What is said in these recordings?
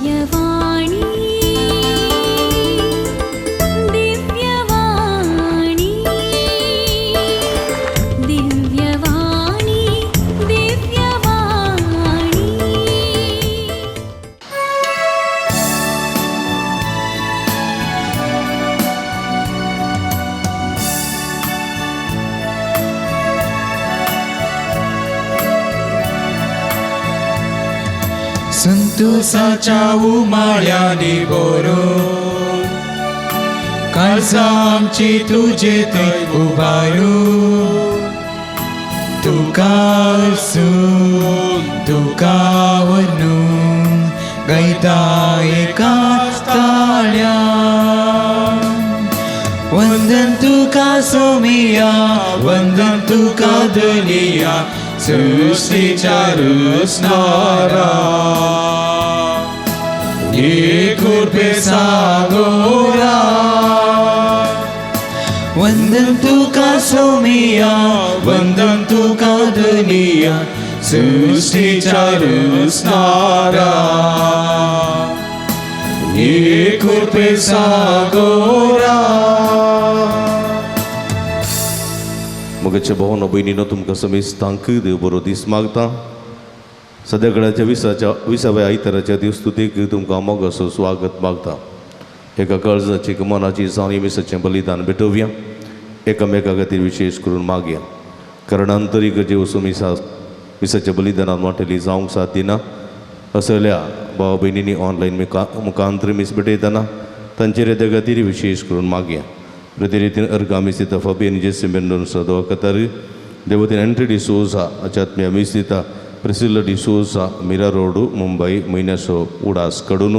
दिव्यवाणी दिव्यवाणी दिव्यवाणी दिव्यवाणी. संतोषाच्या उमाळ्याने बोरो काळजा आमची तुजे थंय उबारू तुका सून तुका वरून गायता एका ताळ्या. वंदन तुका सोमिया, वंदन तुका धनिया, सृष्टीच्या रचणारा, कृपे सागोरा. वंदन तुका सोमिया, वंदन तुका धनिया, सृष्टीच्या रचणारा, कृपे सागोरा. मगाच्या भावानो भयणीनो, तुमकां समेस्तांक देव बरो दीस मागता. सद्या कडाच्या विसाच्या विसाव्या आयताराच्या देवस्तुतीक तुमकां मोगाचो स्वागत मागता. एका काळजाची मनाची जावन मिसाचें बलिदान भेटोवया. एकामेका खातीर विशेश करून मागया, कारण आंतरीक जीव मिसा मिसाच्या बलिदानान वांटेली जावंक साथ दिना असल्या भाव भयणींनी ऑनलायन मुखांतर मीस भेटयतना तांचेर त्या खातीर विशेश करून मागया. प्रति रितीन अर्घा मिस दिता फाबियन जेसी मेंडोन्सा दोवा देवतीन एंट्री डिसोजा आध्यात्म्य मिस दिता प्रिसिल्ला डिसोजा, मीरा रोड, मुंबई, म्हयन्याचो उडास कडून.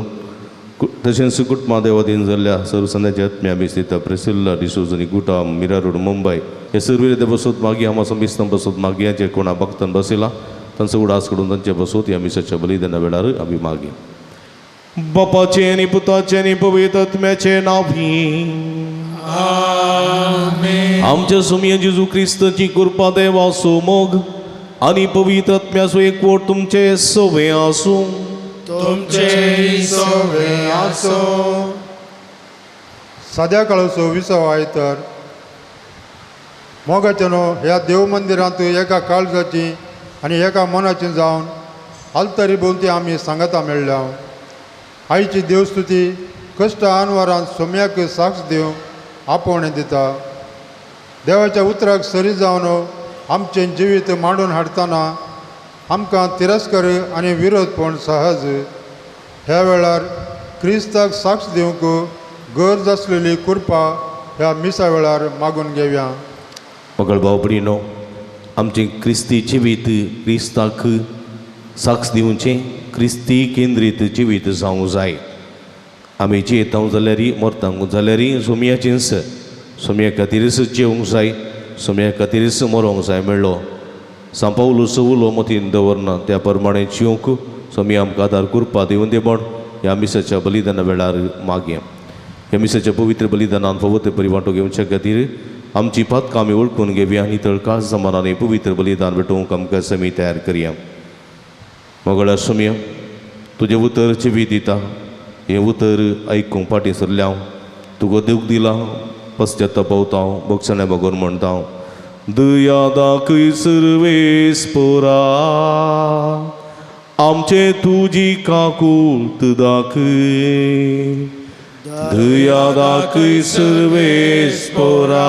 तशेंच कुटुंबा देवादीन जाल्ल्या सर्व संद्याच्या आत्म्या मिस दिता प्रिसिल्ला डिसोजा आनी गुटा, मीरा रोड, मुंबय. हे सर्व ते बसोत मागया. आमा समिस्तां बसोत मागया. जे कोणा भक्तान बसयला तांचो उडास कडून तांचे बसोत ह्या मिसाच्या बलिदाना वेळार आमी मागया. बापाचे आनी पुताचे आनी पवित्र आत्म्याचे नांवी. आमच्या सुमया जेजू क्रिस्ताची कृपा, देवाचो मोग आनी पवित्र आत्म्याचो एकवट तुमचे सवे आसूं. तुमचे सवे आसो. साद्या काळाचो विसव आयतार मोगाच्यानो ह्या देव मंदिरांत एका काळजाची आनी एका मनाची जावन आलतरी भोंवती आमी सांगाता मेळ्ळ्या. आईची देवस्तुती कश्ट आनवरान सोम्याक साक्ष दिवंक आपोवणें दिता. देवाच्या उतराक सरी जावन आमचें जिवीत मांडून हाडटना आमकां तिरस्कार आनी विरोधपण सहज. ह्या वेळार क्रिस्ताक साक्ष दिवंक गरज आसलेली कृपा ह्या मिसा वेळार मागून घेवया. मगळ भाव भयणीनो, आमचें क्रिस्ती जिवीत क्रिस्ताक साक्ष दिवचें, क्रिस्ती केंद्रीत जिवीत जावंक जाय. आमी जियेता जाल्यार, मरता जाल्यार सोमयाचेंच, सोमया खातीरच जेवंक जाय, सोमया खातीरच मरोंक जाय मेळ्ळो सांपावलूचो उलो मतीन दवरना त्या प्रमाणे जिवंक सोमया आमकां आदार कृपा दिवन दे म्हण ह्या मिसाच्या बलिदाना वेळार मागया. ह्या मिसाच्या पवित्र बलिदानान फावो ते परी वांटो घेवच्या खातीर आमची पातकां आमी वळखून घेवया आनी तळकास जमानांनी पवित्र बलिदान भेटोवंक आमकां समी तयार करया. मोगळा सोमया, तुजें उतर जिवी दिता. हें उतर आयकूंक फाटीं सरल्या हांव तुका दुख दिला, पश्चाताप पावता हांव, बक्षण्या बगर म्हणटा हांव. दया दाखय सर्वेस पोरा, आमचे तुजी काकूत दाखय. दया दाखय सर्वेस पोरा,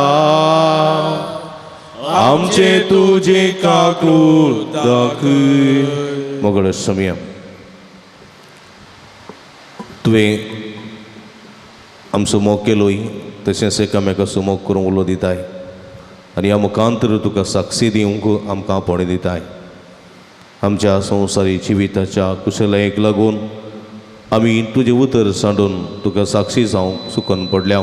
आमचे तुजे काकूत दाखय. मोगळ सोमया, तुवें आमचो मोग केलोय, तशेंच एकामेकाचो मोग करूंक उलो दिताय आनी ह्या मुखांतर तुका साक्षी दिवंक आमकां आपोवणें दिताय. आमच्या संवसारी जिविताच्या कुशलायेक लागून आमी तुजें उतर सांडून तुका साक्षी जावंक चुकून पडल्या.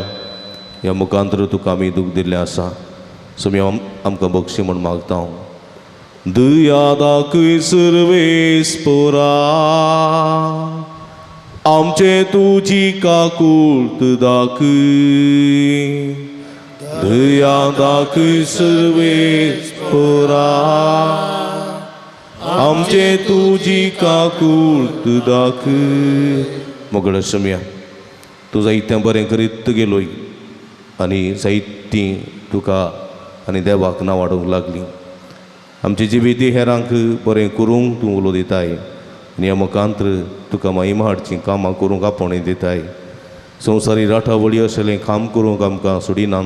ह्या मुखांतर तुका आमी दूख दिल्लें आसा. सोमी आमकां बक्षी म्हूण मागता हांव. दया दाखय सर्वेस पोरा, आमचे तुजी काकूत दाखय. दया दाखय सर्वेस पोरा, आमचे तुजी काकूळत दाखय. मोगळ सोम्या तूं जायतें बरें करीत गेलोय आनी जायतीं तुका आनी देवाक नांव हाडूंक लागली. आमचे जिवीत हेरांक बरें करूंक तूं उलो दिताय आनी ह्या मुखांत्र तुका महिमा हाडचीं कामां करूंक आपोवणें दिताय. संवसारी राठावळी असलें काम करूंक आमकां सोडिना.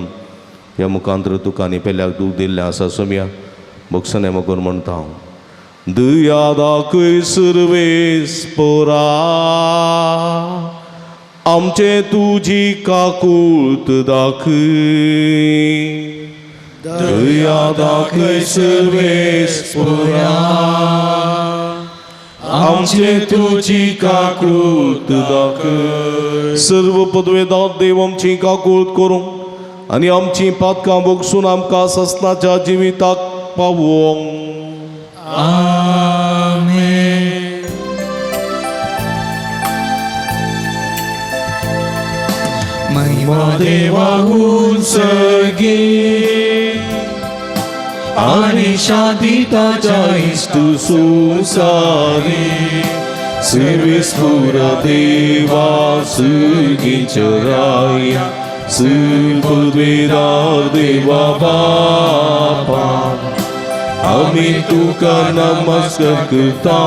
ह्या मुखांत्र तुका आनी पेल्याक दूख दिल्लें आसा सोम्या भोगसणें मगोन म्हणटा हांव. दया दाखय सुरवेस पोरा आमचे तुजी काकूळत दाखय. दया दाखय सुरवेस पोरा आमचे तुजी काकूळत दाखय. सर्व पदवेदार देव आमची काकूळत करूं आनी आमची पातकां भोगसून आमकां ससनाच्या जिविताक पावोवंक. आमेन. महिमा देवा उंचगी आणि शांती ताच्या इश्ट संसारी सर्वेस्पुरा देवा सुगीच्या राया सुपदवेदार देवा बापा आमी तुका नमस्कार करता.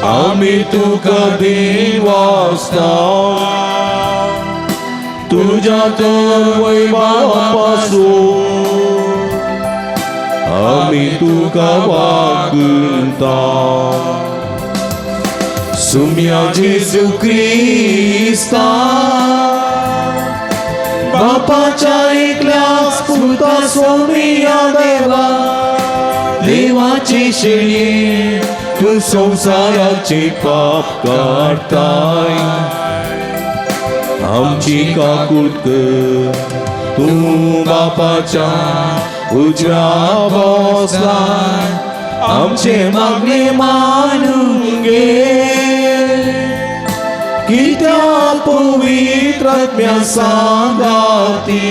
आमी तुका देवास्ता तुज्या तर वैभावापासून आमी तुका वागता. सुम्या जेजू क्रिस्ता बापाच्या एकल्याच पुता सोमिया देवा देवाचे शेळये तूं संवसाराचे पाप काडताय आमची काकूत कर. तूं बापाच्या उजव्या बसलाय आमचे मागणे मानून घे कित्याक पवित्र आत्म्या सांगाती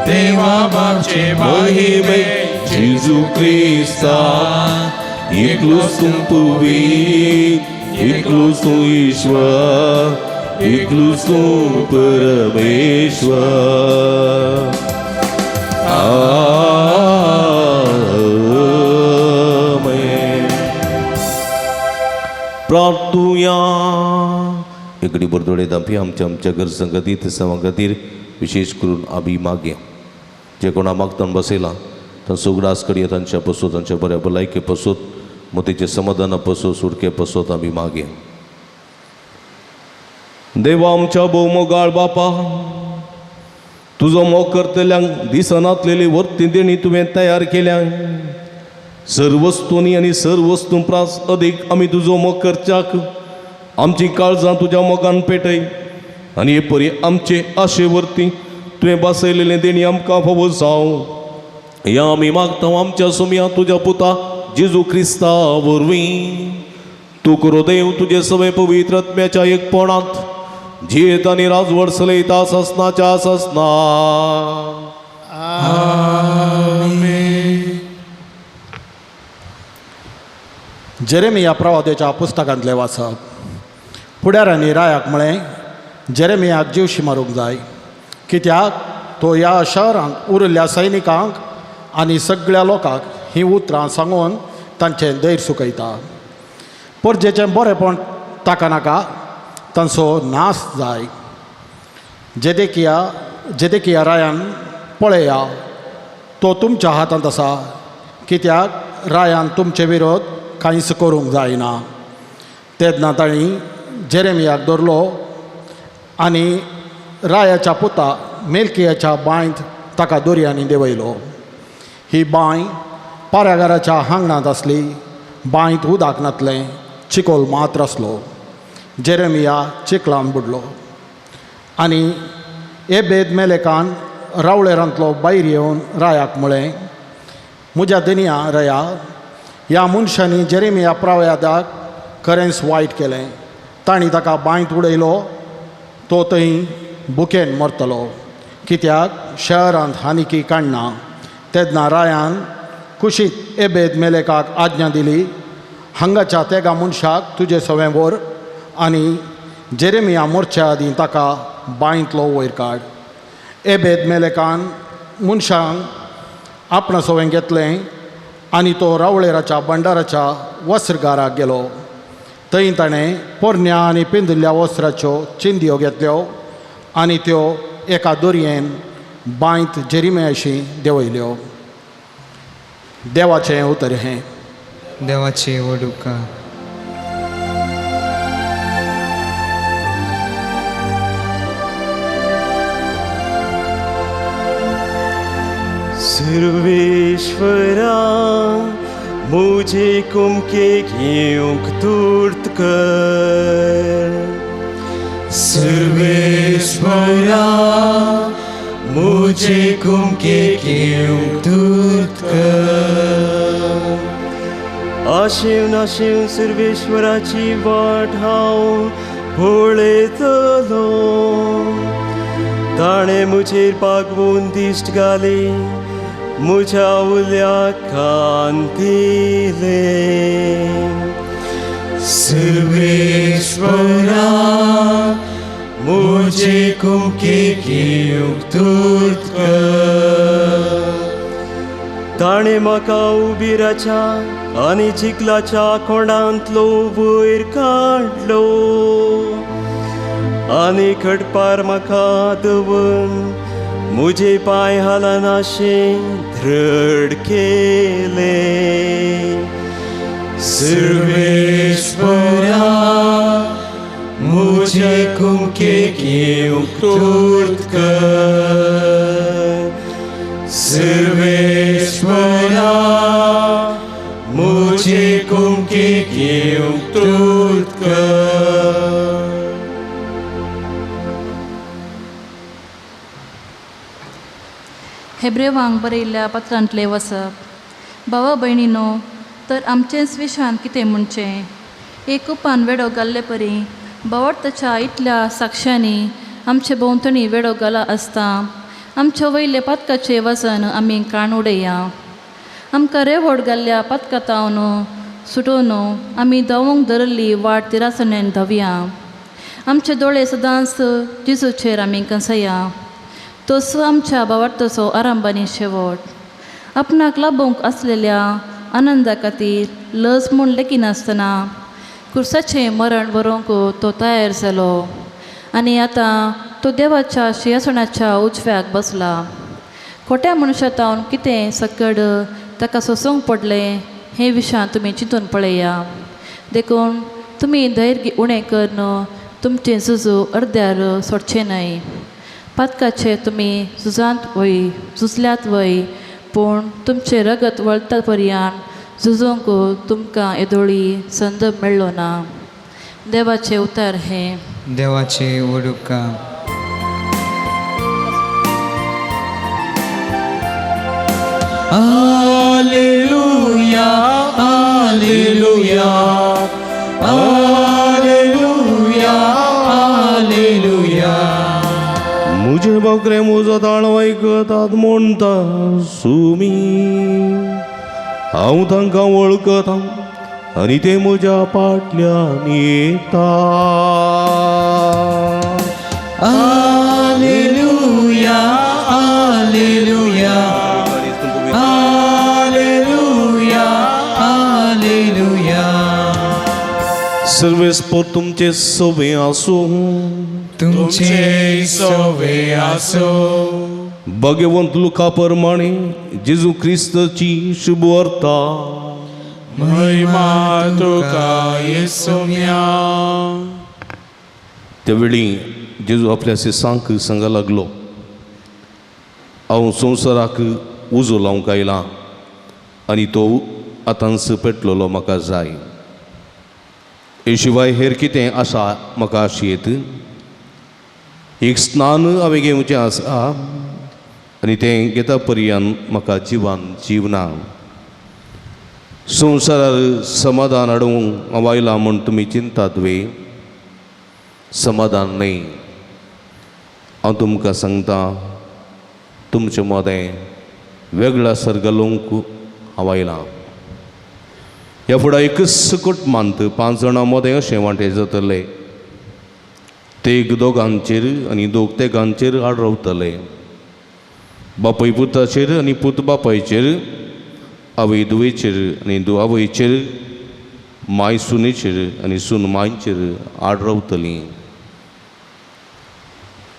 देवा बापचे महिमे जेजू क्रिस्ता एकलोच तूं पवित्र एकलोच तूं ईश्वर एकलोच तूं परमेश्वर. आमेन. प्रार्थुया. इकडे बरदोडे दांपी आमच्या आमच्या गरजां खातीर तेसांवा खातीर विशेष करून आमी मागया. जे कोणा मागतान बसयला तांचो उगडास करया तांच्या पसोत तांच्या बऱ्या भलायके पसोत मोतीचे समाधाना पसोत सुटके पसोत आमी मागया. देवा आमच्या भोवमोगाळ बापा तुजो मोग करतल्यांक दिसनातलेली वर्ती देणी तुवें तयार केल्या. सर्व वस्तूंनी आनी सर्व वस्तूं प्रास अदीक आमी तुजो मोग करच्याक आमची काळजां तुज्या मोगान पेटय आनी हे परी आमचे आशे वरती तुवें बसयलेलें देणी आमकां फावो जावं. ह्या आमी मागता आमच्या सोम्या तुज्या पुता जेजू क्रिस्ता वरवीं. तूं करो देव तुजे सगळे पवित्र आत्म्याच्या एकपणांत जियेत आनी राजवट चलयता ससनाच्या ससना. जेरेमिया प्रवाद्याच्या पुस्तकांतलें वाचप. फुडारांनी रायाक म्हळें जेरेमियाक जीवशी मारूंक जाय कित्याक तो ह्या शहरांत उरिल्ल्या सैनिकांक आनी सगळ्या लोकांक हीं उतरां सांगून तांचें धैर्य सुकयता. परजेचें बरेंपण ताका नाका तांचो नाश जाय. जेदेकिया रायान पळया तो तुमच्या हातांत आसा कित्याक रायान तुमचे विरोध कांयच करूंक जायना. तेन्ना तांणी जेरेमियाक धरलो आनी रायाच्या पुता मेलकियाच्या बांयत ताका दोरयांनी देंवयलो. ही बांय पारागाराच्या हांगणांत आसली. बांयत उदक नातलें चिकोल मात्र आसलो. जेरेमिया चिखलान बुडलो आनी एबेद मेलेकान रावळेरांतलो भायर येवन रायाक म्हळें म्हज्या दनिया रया ह्या मनशांनी जेरेमिया प्रवादाक खरेंच वायट केलें. तांणी ताका बांयत उडयलो तो थंय भुकेन मरतलो कित्याक शहरांत हानिकी काडना. तेन्ना रायान कुशीक एबेद मेलेकाक आज्ञा दिली, हांगाच्या तेगा मनशाक तुजे सवें व्हर आनी जेरेमिया मोरच्या आदीं ताका बांयतलो वयर काड. एबेद मेलेकान मनशांक आपणा सवें घेतलें आनी तो रावळेराच्या भंडाराच्या वस्त्रगाराक गेलो. थंय ताणें पोरण्या आनी पिंजिल्ल्या वस्त्राच्यो चिंदयो घेतल्यो आनी त्यो एका दोरयेन बांयत जेरिम्याशी देंवयल्यो. देवाचें उतर हें. देवाचे वडुका. सर्वेश्वरा मुझे कुमके घेवंक तुर्त कर. सर्वेश्वरा मुझे कुमके घेवंक तुर्त कर. आशेवन आशेवन सर्वेश्वराची वाट हांव पळयतलो. ताणें म्हजेर बागवून दिश्ट घाली, म्हज्या उल्याक कान दिले. सर्वेश्वरा मुझे कुमके घेवंक तुर्त कर. ताणें म्हाका उबिराच्या आनी चिखलाच्या कोंडांतलो वयर काडलो आनी खडपार म्हाका दवरून मुजे पांय हालनाशें धृड केले. सर्वेश्वरा मुझे कुमके घेवंक तुर्त कर. सर्वेश्वरा मुझे कुमके घेवंक तुर्त कर. हेब्रेवांक बरयल्ल्या पत्रांतलें वसप. भावा भयणीनो, तर आमचेंच विशान कितें म्हणचें? एक कुपान वेडो घाल्ले परी भावार्थाच्या इतल्या साक्षांनी आमचे भोंवतणी वेडो घाला आसता आमच्या वयले पातकाचें वजन आमी काण उडया. आमकां रेवड घाल्ल्या पातकातावन सुटोवन आमी धांवूंक धरिल्ली वाट तिरासणेन धांवया. आमचे दोळे सदांच जेजूचेर आमी कंसया. तोच आमच्या भावार्थाचो आरंभ आनी शेवट. आपणाक लाभोवंक आसलेल्या आनंदा खातीर लज म्हूण लेखिनासतना कुर्साचें मरण बरोवंक तो तयार जालो आनी आतां तो देवाच्या शिंयासणाच्या उजव्याक बसला. खोट्या मनशा तावन कितें सकड ताका सोंसूंक पडलें हें विशयान तुमी चिंतून पळया. देखून तुमी धैर्य उणें करून तुमचें झुजू अर्द्यार सोडचें न्हय. पातकाचे तुमी झुजांत वय झुजल्यात वय, पूण तुमचें रगत वळता पर्यान झुजूंक तुमकां येदोळी संद मेळ्ळो ना. देवाचें उतर हें. देवाचे Vaduka. Alleluia, alleluia, alleluia, alleluia. मुझे बकरे म्हजो ताळो आयकतात म्हणटा सुमी, हांव तांकां वळखता आनी ते म्हज्या फाटल्यान येता. Alleluia, alleluia, alleluia, alleluia. सर्वेस्पोर तुमचे सवे आसूं. तुमचे सवे आसूं. भगवंत लुका प्रमाणे जेजू क्रिस्ताची शुभवार्ता. महिमा तुका येसुम्या. त्या वेळी जेजू आपल्या शिसांक सांगा लागलो, हांव संवसाराक उजो लावंक आयला आनी तो आतांच पेटलेलो म्हाका जाय. हे शिवाय हेर कितें आसा म्हाका आशयेत? एक स्नान हांवें घेवचें आसा आनी तें घेता पर्यंत म्हाका जिवान जीव ना. संवसारार समाधान हाडूंक हांव आयलां म्हूण तुमी चिंतात वे? समाधान न्हय. हांव तुमकां सांगता, तुमचे मदें वेगळ्या सर्गलोंक हांव आयलां. ह्या फुडें एकच कुटुंबांत 5 जाणां मदें अशें वांटे जातले, तेग दोगांचेर आनी दोग तेगांचेर आड रावतले, बापूय पुताचेर आनी पूत बापायचेर, आवय धुवेचेर आनी धूव आवयचेर, माय सुनेचेर आनी सून मायचेर आड रावतली.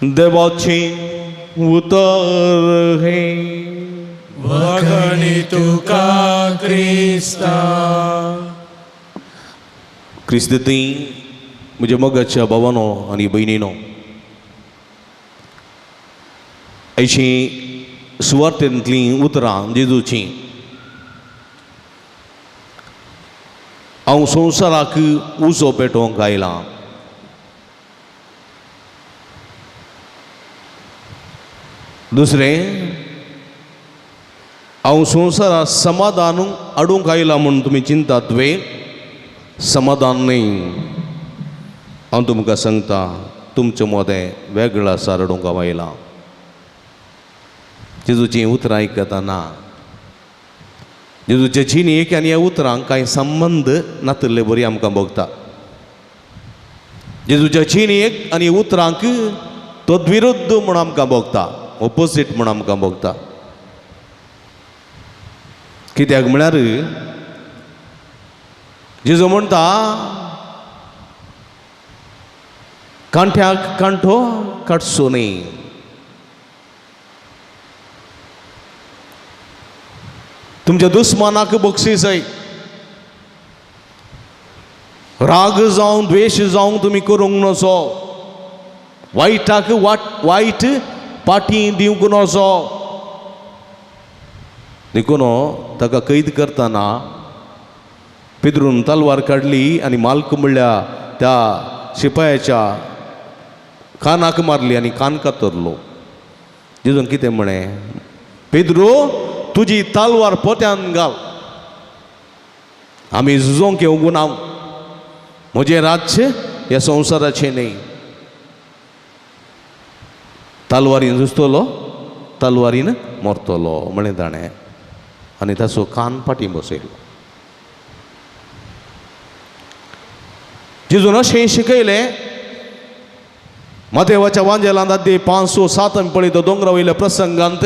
देवाचें उतर हें. वखणी तुका क्रिस्ता. क्रिस्ती म्हज्या मोगाच्या भावानो आनी भयणीनो, अशीं सुवार्तेंतलीं उतरां जेजूचीं. हांव संवसाराक उजो पेटोवंक आयलां. दुसरें, हांव संवसाराक समाधान हाडूंक आयलां म्हूण तुमी चिंतात वे? समाधान न्हय. हांव तुमकां सांगता, तुमचे मदें वेगळा सारडूंक हांव आयलां. जेजूचीं उतरां आयकतना जेजूचे जिणेक आनी ह्या उतरांक कांय संबंद नातिल्ले बरी आमकां भोगता. जेजूच्या जिणेक आनी उतरांक तद्विरुद्ध म्हूण आमकां भोगता, ओपोजीट म्हूण आमकां भोगता. कित्याक म्हळ्यार जेजू म्हणटा, कांठ्याक कांठो काडचो न्हय. तुमच्या दुस्मानाक बक्षीस जाय. राग जावं द्वेश जावं तुमी करूंक नजो, वायटाक वायट पाटी दिवंक नजो. देखून ताका कैद करतना पेद्रून तलवार काडली आनी माल्क म्हणल्या त्या शिपायाच्या कानाक मारली आनी कान कातरलो. जेजून कितें म्हळें, पेद्रो तुजी तलवार पोत्यान घाल, आमी झुजोंक येवंक ना, म्हजें राज्य ह्या संवसाराचें न्हय. तलवारीन झुजतलो, तलवारीन मरतलो म्हळें ताणें आनी ताचो कान फाटीं बसयलो. जेजून अशें शिकयलें मातेवाच्या वांजेलांत अध्याय 5, 6, 7 आमी पळयता दोंगरा वयल्या प्रसंगांत,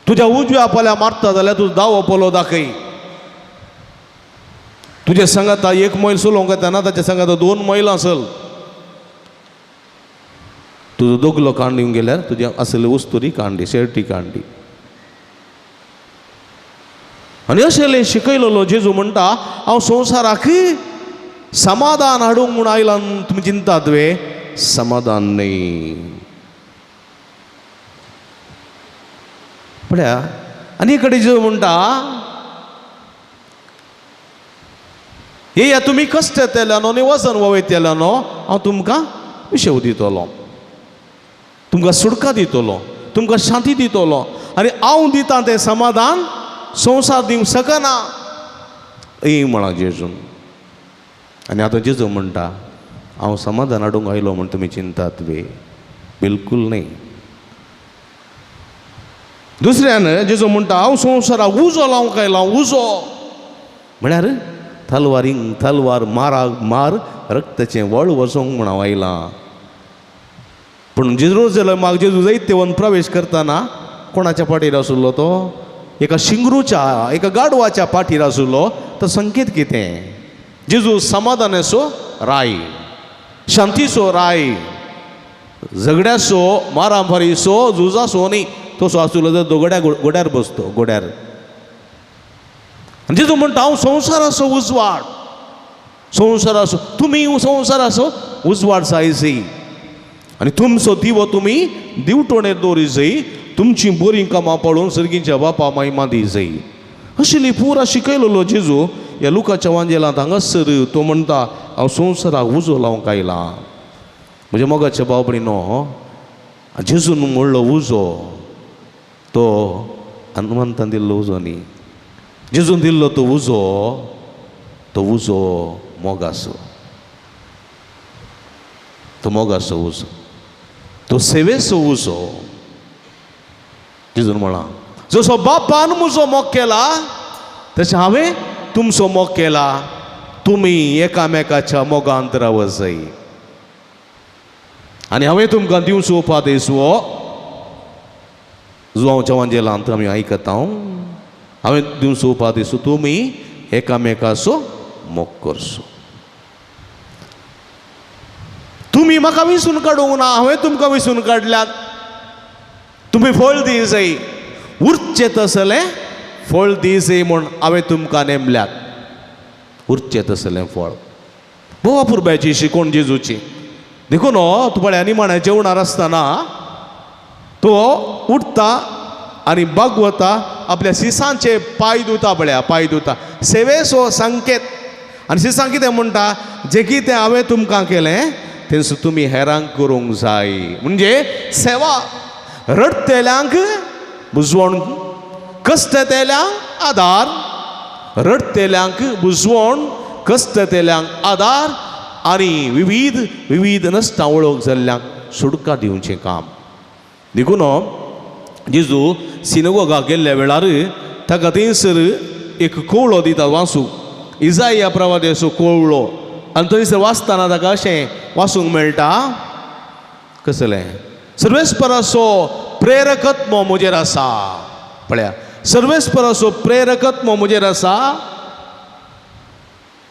तुज्या उजव्या पोल्या मारता जाल्यार तुजो दावो पोलो दाखय. तुज्या सांगाता 1 मैल चलोवंक येता ताच्या सांगाता 2 मैल आसल. तुजो दोगलो कांड दिवंक गेल्यार तुज्या आसली वस्तुरी कांडी, शेर्टी कांडी. आनी अशें शिकयलेलो जेजू म्हणटा, हांव संवसाराक समाधान हाडूंक म्हूण आयलां, तुमी चिंतात वे? समाधान न्हय. पळया आनी कडेन जेजू म्हणटा, येया तुमी कश्ट येतले न्हू आनी वजन वयतले न्हू, हांव तुमकां विशेव दितलो, तुमकां सुटका दितलो, तुमकां शांती दितलो. आनी हांव दितां तें समाधान संवसार दिवंक शकना ए म्हळां जेजून. आनी आतां जेजू म्हणटा, हांव समाधान हाडूंक आयलो म्हूण तुमी चिंतात वे? बिलकूल न्हय. दुसऱ्यान जेजू म्हणटा, हांव संवसाराक उजो लावंक आयला. उजो म्हळ्यार तलवारीन तलवार माराक मार रक्ताचें वळ वचोंक म्हूण हांव आयलां. पूण जेरुजलेमाक जेजू जैत्यवन प्रवेश करतना कोणाच्या पाटीर आशिल्लो तो? एका शिंगरूच्या, एका गाडवाच्या पाटीर आशिल्लो. तो संकेत कितें? जेजू समाधानाचो राय, शांतीचो राय, झगड्याचो, मारामारीचो, झुजाचो न्ही. तसो आशिल्लो तर गोड्या गोड्यार बसतो, गोड्यार. आनी जेजू म्हणटा, हांव संवसाराचो उजवाड, संवसाराचो, तुमी संवसाराचो उजवाड जाय आनी तुमचो दिवो तुमी दिवटोणेर दवरी जाय, तुमचीं बरीं कामां पळोवन सर्गींच्या बापा महिमा दी जाय. अशें पुरा शिकयलेलो जेजू ह्या लुकाच्या वांजेलांत हांगासर तो म्हणटा, हांव संवसाराक उजो लावंक आयलां. म्हज्या मोगाच्या भाव भयणीनो, जेजून म्हणलो उजो तो हनुमंतान दिल्लो उजो न्ही, जेजून दिल्लो तो उजो, तो उजो मोगाचो, तो मोगाचो उजो, तो सेवेचो उजो. जेजून म्हळां, जसो बापान म्हजो मोग केला तशें हांवें तुमचो मोग केला, तुमी एकामेकाच्या मोगांत रावत जाय. आनी हांवें तुमकां दिवचो उपादेश हो जुवांवच्या वांजेलांत आमी आयकता, हांवें दिवचो उपादेश तुमी एकामेकाचो मोग करचो. तुमी म्हाका विसून काडूंक ना, हांवें तुमकां विसून काडल्यात. तुमी फळ दी जाय, उरचें तसलें फळ दी जाय म्हूण हांवें तुमकां नेमल्यात. उरचें तसलें फळ भोव अपुरबायची शिकोवण जेजूची. देखून तूं पळय निमाण्या जेवणार आसतना तो उठता आनी बागवता, आपल्या सिसांचे पांय धुता, पळया पांय धुता, सेवेचो संकेत. आनी सिसां कितें म्हणटा, जें कितें हांवें तुमकां केलें तेंच तुमी हेरांक करूंक जाय. म्हणजे सेवा, रडटेल्यांक बुजवण, कश्टतेल्यांक आदार, रडटेल्यांक बुजवण, कश्टतेल्यांक आदार आनी विविध विविध नश्टां वळख जाल्ल्यांक सुटका दिवचें काम. देखून जेजू सिनगोगाक गेल्ल्या वेळार ताका थंयसर एक कोवळो दिता वाचूंक, इजाया प्रवाद्याचो कोवळो. आनी थंयसर वाचतना ताका अशें वाचूंक मेळटा, कसलें, सर्वेस्पराचो प्रेरकत्व म्हजेर आसा. पळया, सर्वेस्पराचो प्रेरकत्व म्हजेर आसा,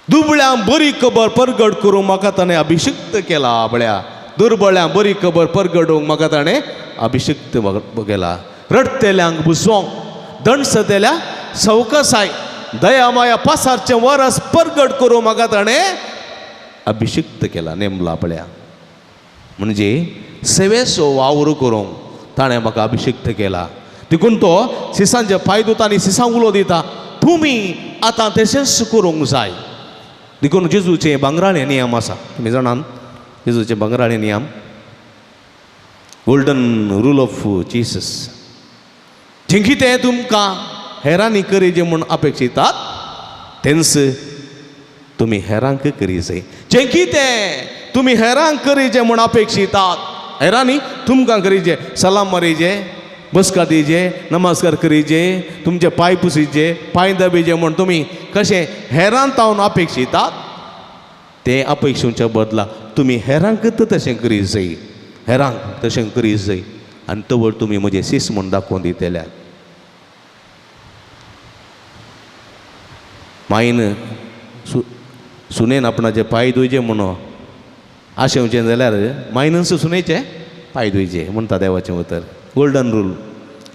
दुबळ्यांक बरी खबर परगट करूंक म्हाका ताणें अभिषिक्त केला. पळया, दुर्बळ्यांक बरी खबर परगडूंक म्हाका ताणें अभिषिक्त केला. रडटेल्यांक बुजोवंक, दणसतेल्यांक सवकसाय, दया माया पासारचें वरस परगट करूंक म्हाका ताणें अभिषिक्त केला, नेमला. पळया, म्हणजे सेवेचो वावर करूंक ताणें म्हाका अभिषिक्त केला. देखून तो सिसांचे पांय धुता आनी सिसांक उलो दिता, तुमी आतां तशेंच करूंक जाय. देखून जेजूचे भांगराळे नियम आसा, तुमी जाणात जेजूचे भांगराळे नियम, गोल्डन रूल ऑफ जीसस. जें कितें तुमकां हेरांनी करीजे म्हूण अपेक्षितात तेंच तुमी हेरांक करी जाय. जें कितें तुमी हेरांक करीजे म्हूण अपेक्षितात हेरांनी तुमकां करीजे, सलाम मारीजे, बसका दिजे, नमस्कार करीजे, तुमचे पांय पुसीजे, पांय दाबीजे म्हूण तुमी कशें हेरांत तावन अपेक्षितात ते अपेक्षेच्या बदला तुमी हेरांक तशें करी जाय, हेरांक तशें करी जाय. आनी तवळ तुमी म्हजें शीस म्हूण दाखोवन दितल्या. मायन सुनेन आपणाचे पांय धुयचे म्हणून आशेवचें जाल्यार मायनस सुनेचे पांय धुयचे म्हणटा देवाचें उतर, गोल्डन रूल.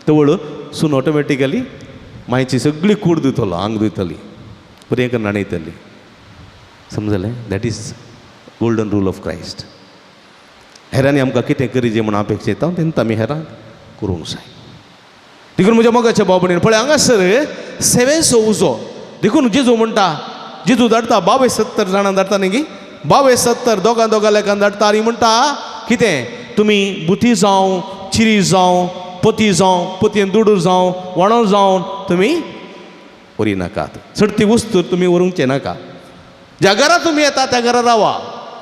तवळ सून ऑटोमॅटिकली मायची सगळी कूड धुतलो, आंग धुयतली, बरें करून न्हाणयतली. समजलें? That is golden rule of Christ. हेरांनी आमकां कितें करीजे म्हूण अपेक्षिता तेन्ना आमी हेरांक करूंक जाय. देखून म्हज्या मोगाच्या भाव भयणीन पळय हांगासर सेवेचो उजो. देखून जेजू म्हणटा, जेजू धाडटा 72 जाणां धाडटा न्ही गी, 72 दोगां दोगां लेखान धाडटा आनी म्हणटा कितें, तुमी बुती जावं, चिरी जावं, पती जावं, पतयेन दुडू जावं, वाणो जावं तुमी व्हरी नाकात, चडटी वस्तू तुमी व्हरूंकचे नाका. ज्या घरा तुमी येता त्या घरा रावा,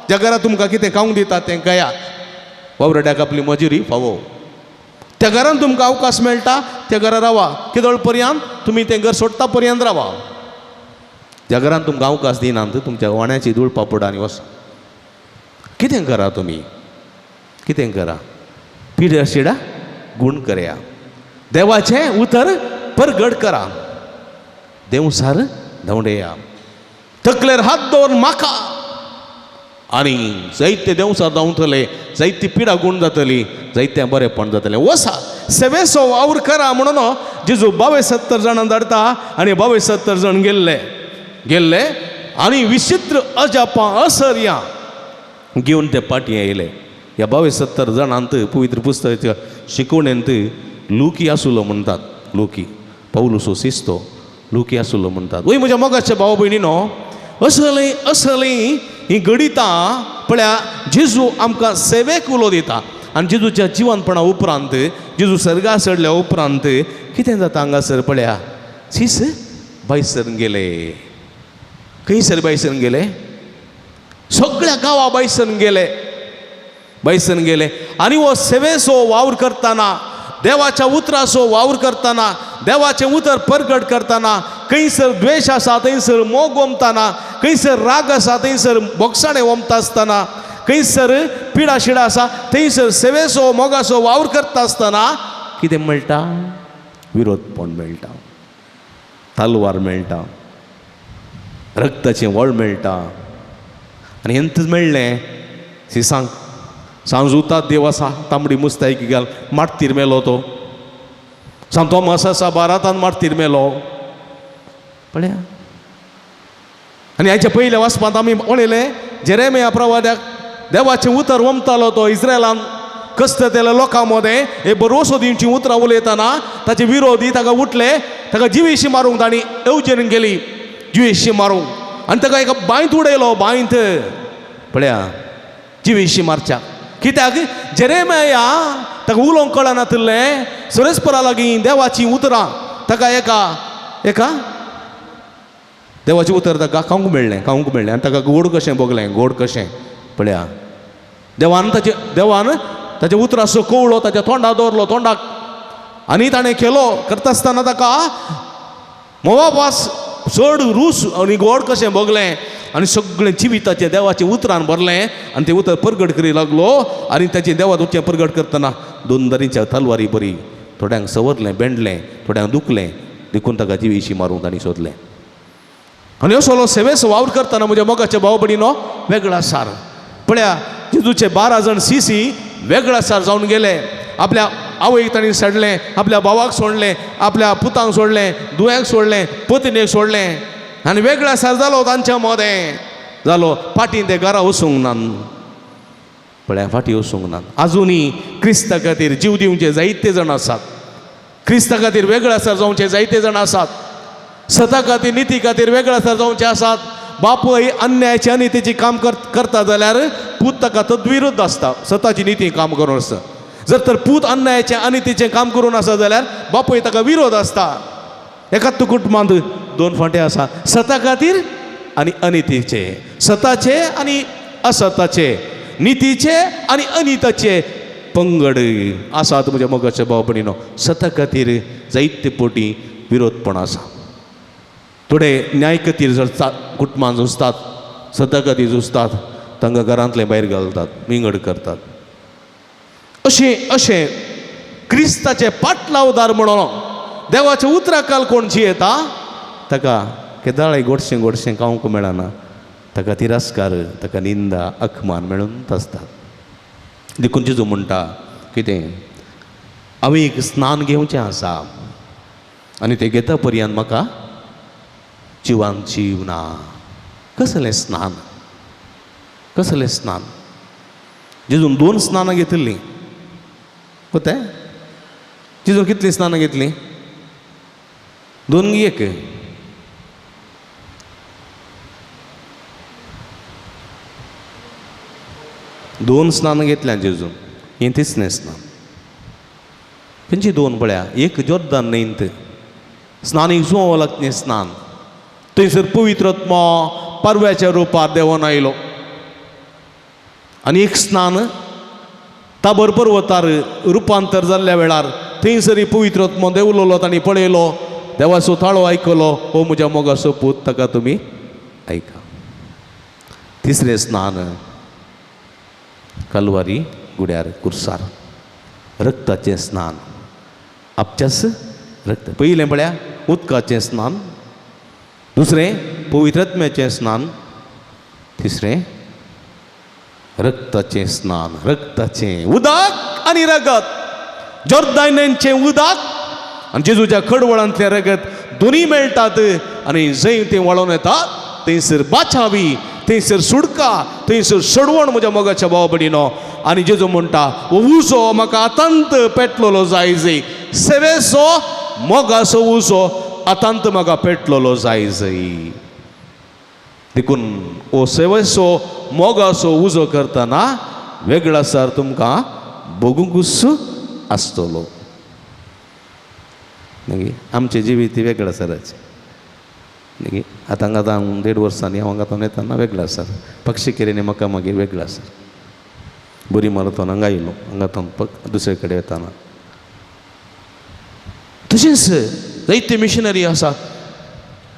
ज्या घरा तुमकां कितें खावंक दिता तें खाया, वावराड्याक आपली मजुरी फावो. त्या घरान तुमकां अवकाश मेळटा त्या घरा रावा, किदळ पर्यंत तुमी तें घर सोडटा पर्यंत रावा. ज्या घरान तुमकां अवकाश दिनात तुमच्या वाण्याची धूळ पापड आनी वसा. कितें करा तुमी, कितें करा, पिड्या शिडा गूण करया, देवाचें उतर परगट करा, देंवसार धांवडया, तकलेर हात दवर म्हाका आनी जायते देंवसार धांवतले, जायती पिडा गूण जातली, जायतें बरेंपण जातलें. वसा सेवेचो वावर करा म्हणून जेजू 72 जाणां धाडटा आनी 72 जाण गेल्ले गेल्ले आनी विचित्र अजापां असर्यां घेवन ते पाटी आयले. ह्या 72 जाणांत पवित्र पुस्तकाच्या शिकवणेंत लुकी आसलो म्हणटात, लुकी पावलूसो शिस्तो लुकी आसलो म्हणटात. वय म्हज्या मोगाच्या भाव भयणीनो, असली असली ही घडितां पळया जेजू आमकां सेवेक उलो दिता. आनी जेजूच्या जिवनपणा उपरांत, जेजू सर्गा चडल्या उपरांत कितें जाता हांगासर पळया, शीस भायसर गेले. खंयसर भायसर गेले? सगळ्या गांवा भायसर गेले, भायसर गेले. आनी हो सेवेचो वावर करतना देवाच्या उतराचो वावर करतना, देवाचें उतर परगट करतना, खंयसर द्वेश आसा थंयसर मोग ओमतना, खंयसर राग आसा थंयसर बोगसाणें ओमता आसतना, खंयसर पिडा शिडा आसा थंयसर सेवेचो मोगाचो वावर करता आसतना कितें मेळटा? विरोधपण मेळटा, तलवार मेळटा, रक्ताचें वळ मेळटा. आनी हेंच मेळ्ळें सिसांक. सांजुतात देव आसा तांबडी मुस्तायकी घाल मार्तीर मेलो तो, सांत तोमास आसा बारातान मार्तीर मेलो. पळया, आनी हाच्या पयल्या वाचपांत आमी पळयलें जेरेमिया प्रवाद्याक देवाचें उतर ओमतालो तो इस्रायलान कसतल्या लोकां मदें हे बरोसो दिवची उतरां उलयतना ताचे विरोधी ताका उठले, ताका जिवेशी मारूंक तांणी येवजण केली, जिवेशी मारूंक. आनी ताका एका बांयत उडयलो, बांयत. पळया, जिवेशी मारच्या कित्याक? जेरेमिया ताका उलोवंक कळनातिल्लें, सुरेस्परा लागीं देवाचीं उतरां ताका एका एका देवाचें उतर ताका खावंक मेळ्ळें, खावंक मेळ्ळें. आनी ताका गोड कशें भोगलें, गोड कशें. पळया, देवान ताचे देवान ताच्या उतराचो कवळो ताच्या तोंडाक दवरलो, तोंडाक. आनी ताणें केलो करता आसतना ताका मोवापास चड रूस आनी गोड कशें भोगलें आनी सगळें जिविताचें देवाचें उतरान भरलें. आनी तें उतर परगट करी लागलो आनी ताचें देवाचें उतर परगट करतना दोन दरीच्या तलवारी बरी थोड्यांक सवरलें, बेंडलें, थोड्यांक दुखलें, देखून ताका जिवीशी मारूंक तांणी सोदलें. आनी असलो सेवेचो वावर करतना म्हज्या मोगाच्या भाव भयणीनो वेगळा सार. पळया, जेजूचे 12 जाण सिसी वेगळा सार जावन गेले. आपल्या आवयक तांणी सोडलें, आपल्या भावाक सोडलें, आपल्या पुतांक सोडलें, दुयांक सोडलें, पत्नीक सोडलें आनी वेगळा सार जालो तांच्या मदें जालो. फाटीं ते घरा वचूंक ना. पळया, फाटीं वचूंक ना. आजुनूय क्रिस्ता खातीर जीव दिवचे जायते जाण आसात, क्रिस्ता खातीर वेगळा सार जावचे जायते जाण आसात, सता खातीर निती खातीर वेगळा सार जावचे आसात. बापूय अन्यायाचे अनितीची काम करता जाल्यार पूत ताका तद्विरुद्ध आसता, सताची निती काम करून आसता. जर तर पूत अन्यायाचें अनितीचें काम करून आसा जाल्यार बापूय ताका विरोध आसता. एकाच कुटुंबांत दोन फांटे आसा, सता खातीर आनी अनितीचे, सताचे आनी असताचे, नितीचे आनी अनिताचे पंगड आसात म्हज्या मोगाच्या भाव भयणीनो. सता खातीर जायते पोटी विरोधपण आसा. थोडे न्याय खातीर जर कुटुंबां झुजतात, सता खातीर झुजतात, तांकां घरांतले भायर घालतात, विंगड करतात. अशें अशें क्रिस्ताचे पाटलावदार म्हणून देवाच्या उतराकाल कोण जियेता ताका केदाळाय गोडशें गोडशें खावंक मेळना, ताका तिरस्कार, ताका निंदा, अखमान मेळून आसतात. देखून जेजू म्हणटा कितें, हांवें एक स्नान घेवचें आसा आनी तें घेता पर्यंत म्हाका जिवान जीव ना. कसलें स्नान, कसलें स्नान? जेजून 2 स्नानां घेतिल्लीं. कोते जेजून कितलीं स्नानां घेतलीं? 2 1. दोन स्नानां घेतल्यां जेजून. हें तिसरें स्नान. खंयची 2 पळया, एक जोर्दान न्हंयंत स्नानीक जुंवो लागतें स्नान, थंयसर पवित्र आत्मो पारव्याच्या रुपार देंवन आयलो. आनी एक स्नान ताबर पर्वतार रुपांतर जाल्ल्या वेळार थंयसर पवित्र आत्मो देंवलोलो, तांणी पळयलो, देवाचो ताळो आयकलो, हो म्हज्या मोगाचो पूत, ताका तुमी आयका. तिसरें स्नान कलवारी गुड्यार कुर्सार, रक्ताचें स्नान, आपच्याच रक्त. पयलें पळया उदकाचें स्नान, दुसरें पवित्र आत्म्याचें स्नान, तिसरें रक्ताचें स्नान. रक्ताचें उदक आनी रगत, जोर्दान्यांचें उदक आनी जेजूच्या खडवळांतलें रगत दोनूय मेळटात. आनी जंय तें वळोवन येता थंयसर बाचावी, थंयसर सुडका, थंयसर सोडवण म्हज्या मोगाच्या भाव भयणीनो. आनी जेजू म्हणटा, हो उजो म्हाका आतांत पेटलेलो जाय जय, सेवेचो मोगाचो उजो आतांत म्हाका पेटलेलो जाय जय. देखून हो सेवेचो मोगाचो उजो करतना वेगळा सार तुमकां भोगुंकूच आसतलो. मागीर आमचें जिवीत वेगळा साराचें. मागीर आतां हांगा आतां 1.5 वर्सांनी हांव हांगा येतना वेगळा आसा, पक्षी केरीने म्हाका मागीर वेगळा आसा. बरी मारतोन हांगा आयलो, हांगा दुसरे कडेन वतना. तशेंच जायते मिशनरी आसात,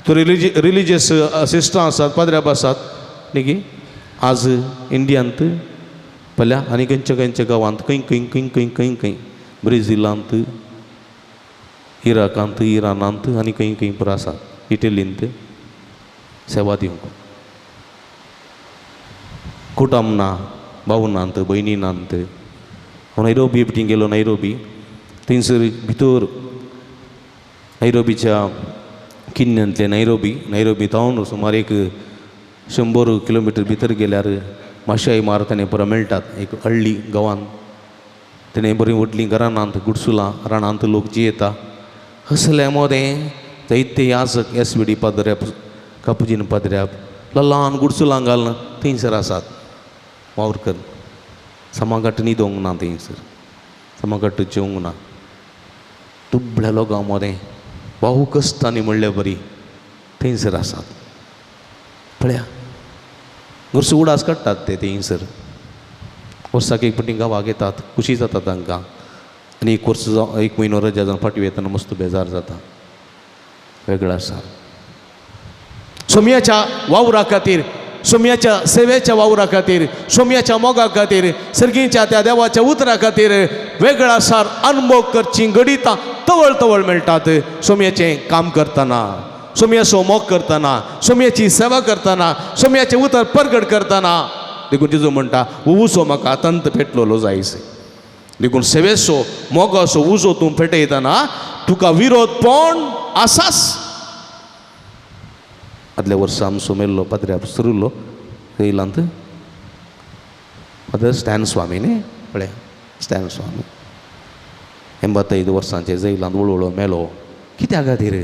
तर रिलिजियस सिस्टरां आसात, पाद्र्याब आसात न्ही. आज इंडियांत पळया आनी खंयच्या खंयच्या गांवांत, खंय खंय खंय खंय खंय खंय, ब्रेझिलांत, इराकांत, इराणांत आनी खंय खंय पुरो आसात, इटलींत सेवा दिवंक. कुटुंब ना, भाव नात, भयणी नात. हांव नैरोबी एकटी गेलो. नैरोबी थंयसर भितर नैरोबीच्या किन्यांतले नैरोबी, नैरोबी तावन सुमार एक 100 किलोमिटर भितर गेल्यार माशाई मारताने पुरो मेळटात एक हळ्ळी गांवांत. तेणें बरीं व्हडलीं घरां नात, गुडसुलां, रानांत लोक जियेता. असल्या मोदें जायते याजक, एस वी डी पाद्र्याप, कापुजीन पाद्र्याप ल्हान गुडसुलां घालून थंयसर आसात वावर कर. समाघाट न्हिदोंक ना थंयसर, समाघाट जेवंक ना. दुबळ्या लोकां मदें भाऊ कश्टांनी म्हणल्या बरी थंयसर आसात. पळया घरचो उडास काडटात ते थंयसर. वर्साक एक पटी गांवाक येतात, खुशी जाता तांकां. आनी एक वर्स जावं एक म्हयनो रजा जावन फाटीं येतना मस्त बेजार जाता. वेगळो आसा सोमयाच्या वावरा खातीर, सोमयाच्या सेवेच्या वावरा खातीर, सोमयाच्या मोगा खातीर, सर्गीच्या त्या देवाच्या उतरा खातीर वेगळा सार अनुभव करचीं घडितां तवळ तवळ मेळटात. सोमयाचें काम करतना, सोमयाचो मोग करतना, सोमयाची सेवा करतना, सोमयाचें उतर परगट करतना. देखून जेजू म्हणटा, उजो म्हाका अतंत पेटलेलो जायसे. देखून सेवेचो मोगाचो उजो तूं पेटयतना तुका विरोध पण आसास. आदल्या वर्सा आमचो मेल्लो पाद्र्याप सुरुल्लो येयलांत फादर स्टॅन स्वामी न्ही, पळय स्टॅन स्वामी 85 वर्सांचे जैलांत वळवळो मेलो. कित्या खातीर?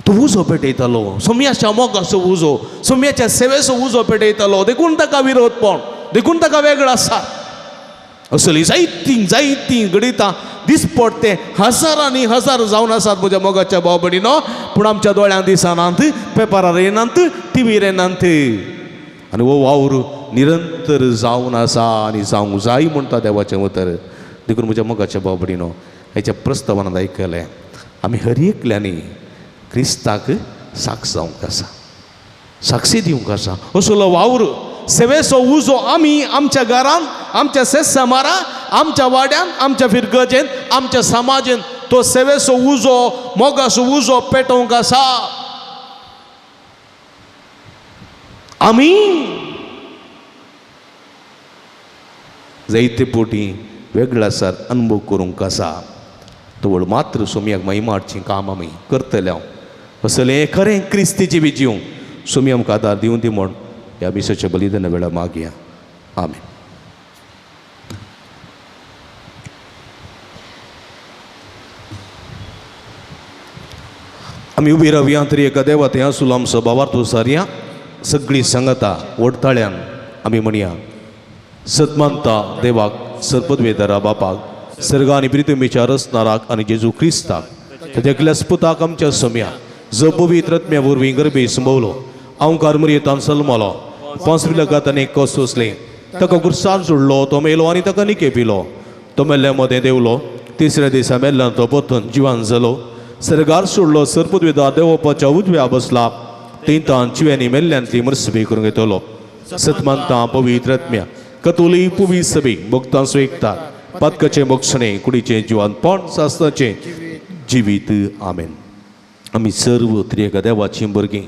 तो उजो पेटयतालो, सोमयाच्या मोगाचो उजो, सोमयाच्या सेवेचो उजो पेटयतालो. देखून ताका विरोध पण, देखून ताका वेगळो आसा. असली जायतीं जायतीं घडितां दिसपडटे हजारांनी हजार जावन आसात म्हज्या मोगाच्या भाव भयणीनो. पूण आमच्या दोळ्यांत दिसनात, पेपरार येनात, टिवीर येनात. आनी हो वावर निरंतर जावन आसा आनी जावंक जाय म्हणटा देवाचें उतर. देखून म्हज्या मोगाच्या भाव भयणीनो, हेच्या प्रस्तावनांत आयकलें आमी हर एकल्यांनी क्रिस्ताक साक्ष जावंक आसा, साक्षी दिवंक आसा. असलो वावर सेवेचो उजो आमी आमच्या घरांत, आमच्या सेसामारा, आमच्या वाड्यान, आमच्या फिरगजेन, आमच्या समाजेन तो सेवेचो उजो, मोगाचो उजो पेटोवंक आसा. आमी जायते पोटी वेगळा सार अनुभव करूंक आसा. तवळ मात्र सोमयाक महिमा हाडचीं काम आमी करतले. हांव असलें खरें क्रिस्तीची बी जिवंक सोमी आमकां आदार दिवं दी म्हूण ह्या मिसाच्या बलिदाना वेळार मागया. आमेन. आमी उबी रावया तरी एका देवा थंय आसूल आमचो भावार्थ सारया सगळी सांगता वडताळ्यान आमी म्हणया. सतमानता देवाक, सरपदवेदरा बापाक, सर्ग आनी प्रितमीच्या रचणाराक आनी जेजू क्रिस्ताक ताच्या एकल्याच पुताक आमच्या सम्या, जो पवित्र आत्म्या वरवीं गर्भे संभवलो, अंकार मरियेतान सल्मलो, पांच विलगात आनी कस सोंसलें, ताका गुरसार जोडलो, तो मेलो आनी ताका निके पिलो, तो मेल्ल्या मदें देवलो, तिसऱ्या दिसा मेल्ल्यान तो परतून जिवान जालो, सर्गार सोडलो, सरपदवेदा देवपाच्या उजव्या बसला, तेंतान जिव्यांनी मेल्ल्यांतली मरसबी करूंक येतलो. सतमानता पवित्र आत्म्या कतोली पुवी सभे भक्तां स्वेकता पातकाचें मोक्षणें कुडीचें जिवानपण सासनाचें जिवीत. आमेन. आमी सर्व त्रिएका देवाचीं भुरगीं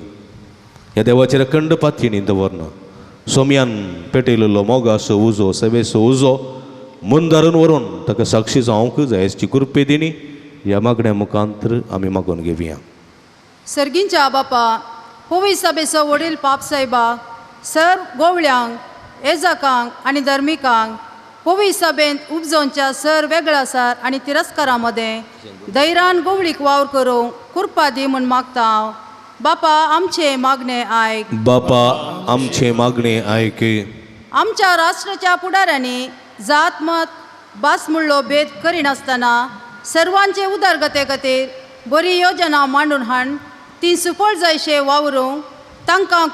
ह्या देवाचेर अखंड पातयेनी दवरना सोमयान पेटयलेलो मोगाचो उजो, सेवेचो उजो मुंदारून व्हरून ताका साक्षी जावंक जायची कृपे दिनी ह्या मागण्या मुखांतर आमी मागून घेवया. सर्गींच्या बापा, पवी सभेचो वडील पाप साहेबा, सर गोवळ्यांक, एजकांक आनी धर्मिकांक पवी सभेंत उपजोवच्या सर वेगळा सार आनी तिरस्कारा मदें धैरान गोवळीक वावर करूंक कृपा दी म्हूण मागता हांव. बापा आमचें मागणें आयक. बापा आमचें मागणें आयक. आमच्या राष्ट्राच्या फुडाऱ्यांनी जात मत भास म्हणलो भेद करिनासतना सर्वांचे उदरगते खातीर बरी योजना मांडून हाड ती सुफळ जायशे वावरूंक तांकां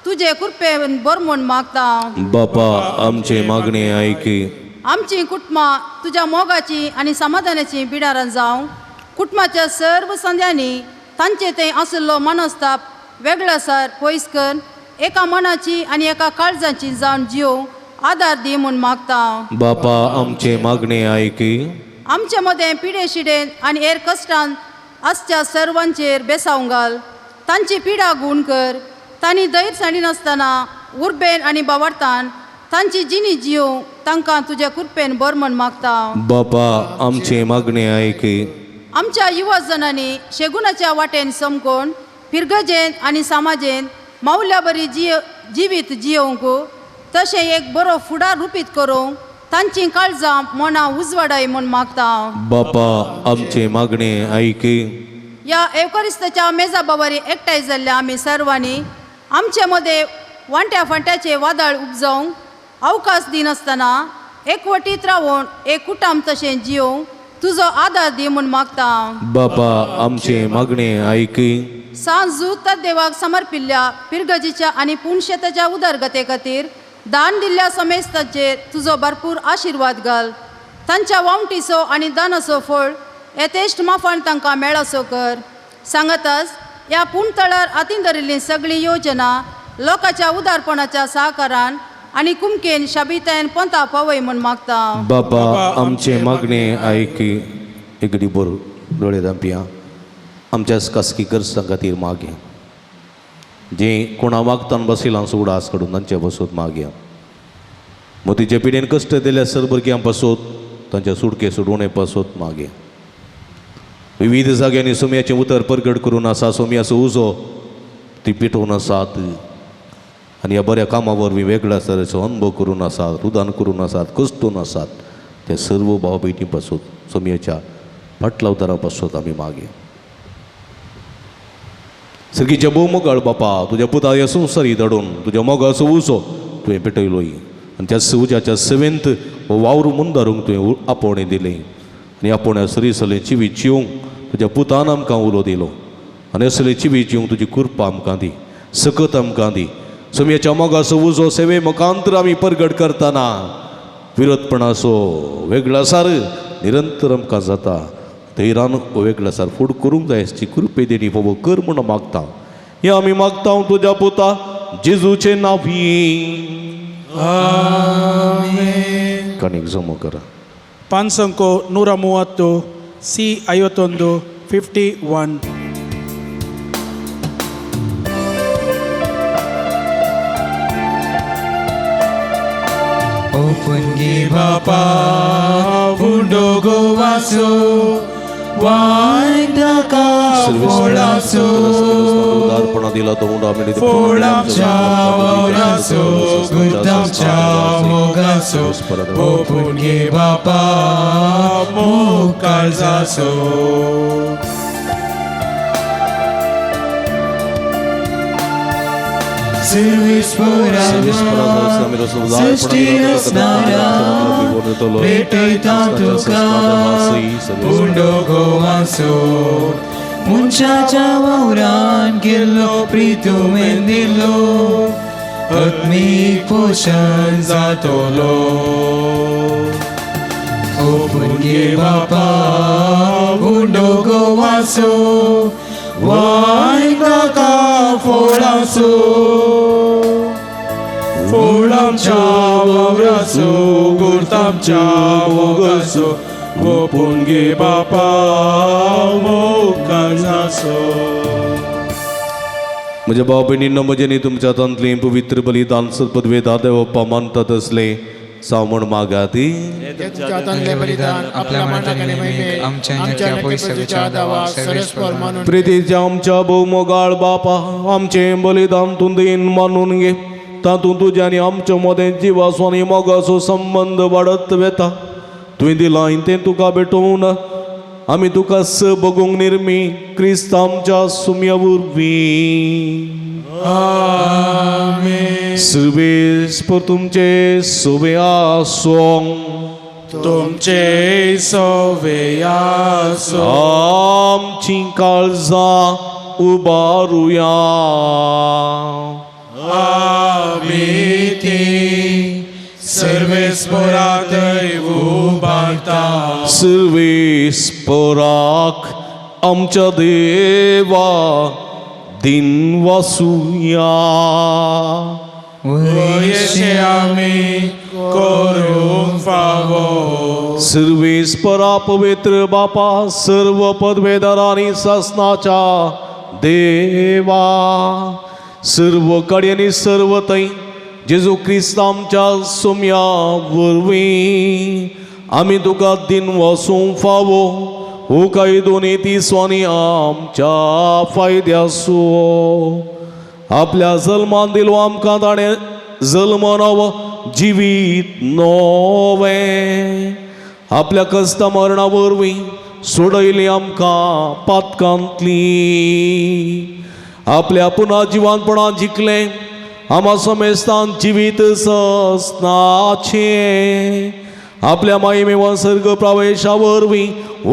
तुजे कृपेन बरो म्हूण मागता हांव. बापा आमचें मागणें आयक. आमची कुटुंबां तुज्या मोगाची आनी समाधानाची बिडारां जावं. कुटुंबाच्या सर्व संद्यांनी तांचे थंय आशिल्लो मनस्ताप वेगळासार पयस कर एका मनाची आनी एका काळजाची जावन जियोवंक आदार दी म्हूण मागता. बापा आमचे मागणे आयकी. आमचे मदें पिडे शिडेन आनी हेर कश्टान आसच्या सर्वांचेर बेसावंक घाल. तांची पिडा गूण कर. तांणी धैर्य सांडिनासतना उर्बेन आनी बावडतान तांची जिणी जियोवंक तांकां तुज्या कृपेन बर म्हूण मागता. बापा आमचे मागणे आयकी. आमच्या युवा जणांनी शेगुणाच्या वाटेन समकोन फिरगजेन आनी समाजेन मावल्या बरी जिवीत जियोवंक तशें एक बरो फुडार रुपीत करूंक तांची काळजां मनां उजवाडाय म्हूण मागता. बापा आमचे मागणे आयकी. ह्या एवकरिस्ताच्या मेजा बाबारी एकठांय जाल्ल्या आमी सर्वांनी आमचे मदें वांट्या फांट्याचे वादळ उपजावंक अवकाश दिनासतना एकवटीत रावून एक कुटाम तशें जियोवंक तुजो आदार दी म्हूण मागता. बापा आमचे मागणे आयकी. सांजू तद्देवाक समर्पिल्ल्या पिरगजीच्या आनी पुणशेताच्या उदरगते खातीर दान दिल्ल्या समेस्तांचेर तुजो भरपूर आशिर्वाद घाल. तांच्या वावटीचो आनी दानाचो फळ येथेश्ट माफान तांकां मेळसो कर. सांगताच ह्या पुणतळार हातीन धरिल्ली सगळी योजना लोकांच्या उदारपणाच्या सहकारान आनी कुमकेन शाबितायन पंथा पावय म्हूण मागता. बापा आमचे मागणे आयकी. एक बरो दोळे धांपया. आमच्या खासगी गरजां खातीर मागया. जे कोणा मागतान बशिलां उडास काडून तांचे बसोत मागया. मोतीचे पिडेन कश्ट दिल्या सर भुरग्यां पासत तांच्या सुटके सोडवणे पासत मागया. विविध जाग्यांनी सोम्याचें उतर परगट करून आसा. सोम्याचो उजो ती पेटोवन आसात आनी ह्या बऱ्या कामा वरवीं वेगळ्या तरेचो अनुभव करून आसात, रुदान करून आसात, कश्टून आसात. ते सर्व भाव भयणी पासत सोम्याच्या फाटलावतारा पासत आमी मागया. सर्गीच्या भोव मोगाळ बापा तुज्या पुता ह्या संवसारी धाडून तुज्या मोगाचो उजो तुवें पेटयलोय आनी त्या उज्याच्या सेवेंत हो वावर मुंदारूंक तुवें आपोवणें दिलें आनी आपोवण्या सरी सलें जिवीत जिवंक तुज्या पुतान आमकां उलो दिलो आनी असलें जिवीत जिवंक तुजी कृपा आमकां दी, सकत आमकां दी. सोम्याच्या मोगाचो उजो सेवे मुखांतर आमी परगट करतना विरोधपणाचो वेगळासार निरंतर आमकां जाता. धैरान वेगळासार फूड करूंक जाय ची कृपे देणी फोवो कर म्हूण मागता. हें आमी मागता तुज्या पुता जेजूचे नांवी. आमेन. कणीक जमो करा. ಪಾನ್ಸಂಕೋ 130 ಸಿ 51 51. Open गे बापा उंडो गोवासो वायंडका फोळासो फोळामच्या वावरासो गुर्दामच्या मोगासो ओपन गे बापा मोग काळजासो. सृष्टी रचणारा भेटयता तुका उंडो गोवासो मनशाच्या वावरान केल्लो प्रितुमेन दिलो आत्मीक पोशण जातलो. ओपून गे बापा उंडो गोवासो वायंडका फोळासो फोळामच्या वावरासो गुर्तामच्या मोगासो ओपून गे बापा मोग काळजासो. म्हज्या भाव भयणींनो म्हजें न्ही तुमच्या हातांतलें पवित्र बलिदान सदपदवे दादे बाप्पा मानतात तसलें जावं म्हूण मागात. प्रितीच्या आमच्या भोव मोगाळ बापा आमचें बलिदान तूं दीन मानून घे. तातूंत तुज्या आनी आमच्या मदें जिवाचो आनी मोगाचो संबंद वाडत वेता. तुवें दिलां तें तुका भेटोवन आमी तुका स बगूंक निर्मी क्रिस्त आमच्या सुम्या वरवीं. आमेन. सर्वेस्पर तुमचे सोवे आसूं. तुमचे सोवे आसूं. आमची काळजां उबारुया. आमी ती सर्वेस्पोरातय उबारता. सर्वेस्पराक आमच्या देवा दिन वासुया. वयशे आमी करूंक फावो. सर्वेस्परा पवित्र बापा सर्व पदवेदारांनी सासनाच्या देवा सर्व कडेन सर्व थंय जेजू क्रिस्त आमच्या सोम्या वरवीं आमी तुका दिन वसूंक फावो हो कायदो ती स्वानी आमच्या फायद्यासो. आपल्या जल्मान दिलो आमकां ताणें जल्म नवो जिवीत नवें आपल्या कस्ता मरणा वरवीं सोडयली आमकां पातकांतली. आपल्या पुना जिवानपणान जिखलें आमा समेस्तान जिवीत ससनाचें. आपल्या मायमेवा सर्ग प्रवेशा वरवीं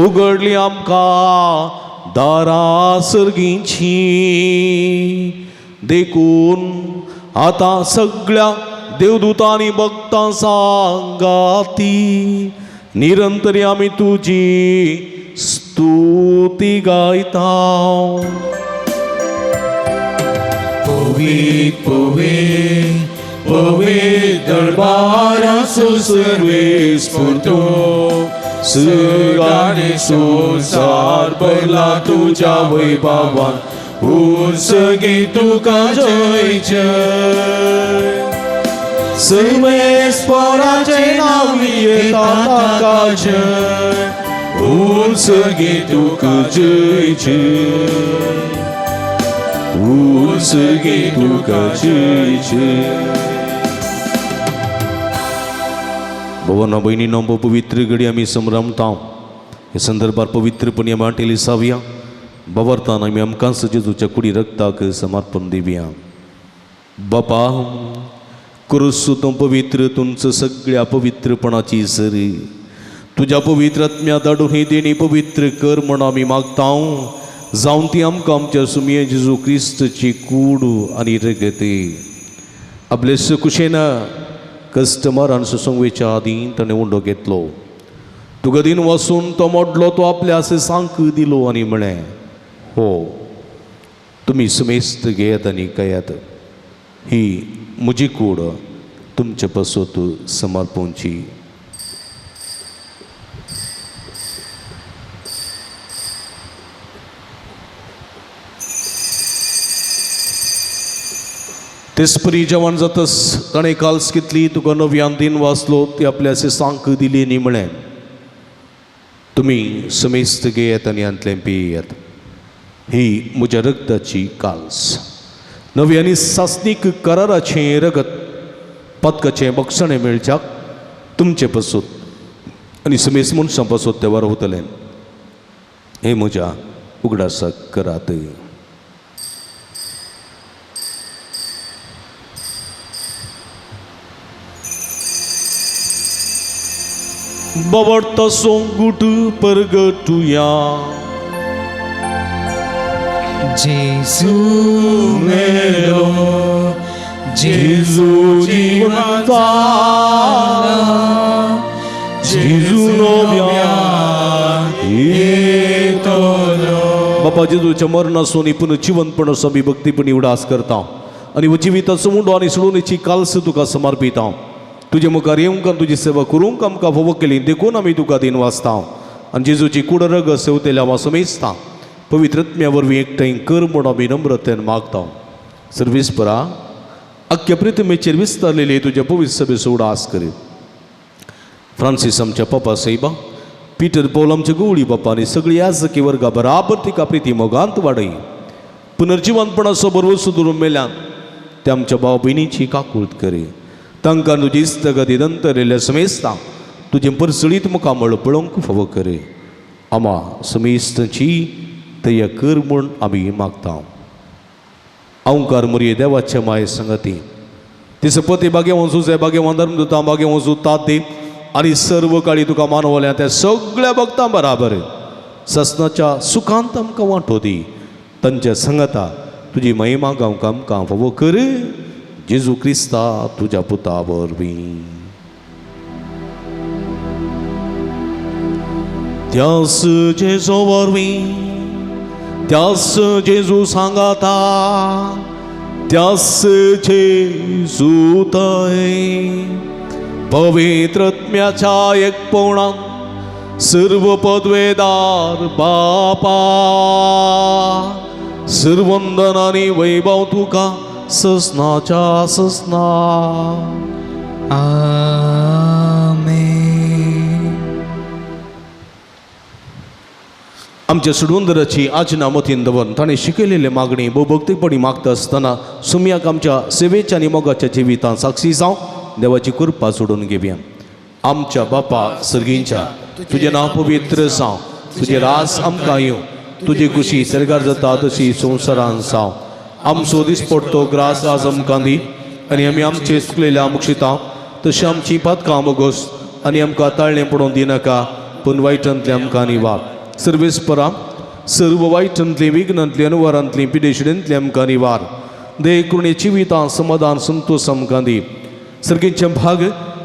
उगडली आमकां दारां सर्गींची. देखून आतां सगळ्या देवदूतांनी भक्तां सांगाती निरंतरी आमी तुजी स्तुती गायता. पवित्र पवित्र पवित्र दरबारासो सर्वेस्पर सुगाने संसार भरला तुज्या वैभवान उंचगी तुका जय जय. सर्वेस्पराचें नांव येता ताका जय उंचगी तुका जय जय उंचगी तुका जय जय. भवना भयणीनो पवित्र घडी आमी संभ्रमता हे संदर्भार पवित्रपणी आमी वांटेली सावया बाबरतान आमी आमकां जेजूच्या कुडी रक्ताक समर्पण दिवया. बापा क्रुसू तूं पवित्र तुमचं सगळ्या पवित्रपणाची सरी तुज्या पवित्र आत्म्या धाडून ही देणी पवित्र कर म्हण आमी मागता जावन ती आमकां आमच्या सुमये जेजू क्रिस्तची कूड आनी रगती. आपले कुशेन कस्टमरान सुसंगवेच्या आदीं ताणें उंडो घेतलो. तुका दिन वसून तो मोडलो तो आपल्या अशें सांक दिलो आनी म्हळें हो तुमी समेस्त घेयात आनी कयात ही म्हजी कूड तुमचे पासत समर्पणची. तेचपरी जेवण जातस ताणें काल्स घेतली तुका नव्यान दिन वाचलो ती आपल्या अशें सांक दिली आनी म्हळें तुमी समेस्त घेयात आनी हांतलें पियात ही म्हज्या रगताची काल्स नवी आनी सासनीक कराराचें रगत पदकाचें बक्षणें मेळच्याक तुमचे पासत आनी समेस्त मनशां पासत तें वरवतलें हें म्हज्या उगडासाक करात. बाबडता सोंगूट परगटुया. जेजू मेलो जेजू जिवंत जाला जेजू नव्यान येतलो. बापा जेजूच्या मरणासून पुनः जिवंतपण असो आमी भक्तीपणी उडास करता आनी जिविताचो मुंडो आनी सोडून कालस तुका समर्पिता. तुजे मुखार येवंक आनी तुजी सेवा करूंक आमकां फावो केली देखून आमी तुका दिन वाचता आनी जेजूची कूड रग सेवतेल्या हांव समेजता पवित्र आत्म्या वरवीं एकठांय कर म्हूण आमी नम्रतेन मागता. सर्वेस्परा आख्या प्रितमेचेर विस्तारलेली तुज्या पवित्र सभेचो उडास करीत फ्रांसीस आमच्या पप्पा सायबा पीटर पौल आमच्या गवळी बापा आनी सगळी याजकी वर्गा बराबर तिका प्रिती मोगांत वाडय. पुनर्जिवंतपणाचो बरवसो धरून मेल्यान ते आमच्या भाव भयणीची काकूळत करी तांकां तुजी इस्तगती दंतरिल्ल्या समेस्ता तुजें परसळीत मुखामळ पळोवंक फावो करे. आमा समेस्तांची तया कर म्हूण आमी मागता. अंकार मुरये देवाच्या माये संगती तिसपती भाग्यवान सुजे भाग्यवान धर्मदूतां भाग्यवान सु तात दी आनी सर्व काळी तुका मानवल्या त्या सगळ्या भक्तां बराबर ससनाच्या सुखांत आमकां वांटो दी. तांच्या संगता तुजी महिमा गांवक आमकां फावो कर जेजू क्रिस्ता तुज्या पुता वरवीं. त्यास जेजू वरवीं, त्यास जेजू सांगाता, त्यास जेजू थंय पवित्रत्म्याच्या एकपणान सर्व पदवेदार बापा, सर्वंदन आनी वैभव तुका ससनाच्या ससना. आमेन. आमच्या सुडवंदराची आजना मतीन दवरून ताणें शिकयलेले मागणी भोवभक्तीपणी मागता आसतना सुमयाक आमच्या सेवेच्या आनी मोगाच्या जिवितांत साक्षी जावं देवाची कृपा सोडून घेवया. आमच्या बापा सर्गींच्या, तुजें नांव पवित्र जावं, तुजें रास आमकां येवं, तुजी खुशी सरकार जाता तशी संवसारान जावं. आमचो दिसपडतो ग्रास आज आमकां दी आनी आमी आमचे चुकलेल्या मुक्षिता तशी आमची पातकां मोगोस आनी आमकां ताळणें पडोवन दिनाका, पूण वायटांतलें आमकां निवार. सर्वेस्परा सर्व वायटांतलीं विघ्नांतलीं अनुवारांतलीं पिडेशिडेंतलीं आमकां निवार. देह जिवितां समाधान संतोष आमकां दी. सर्गींचें भाग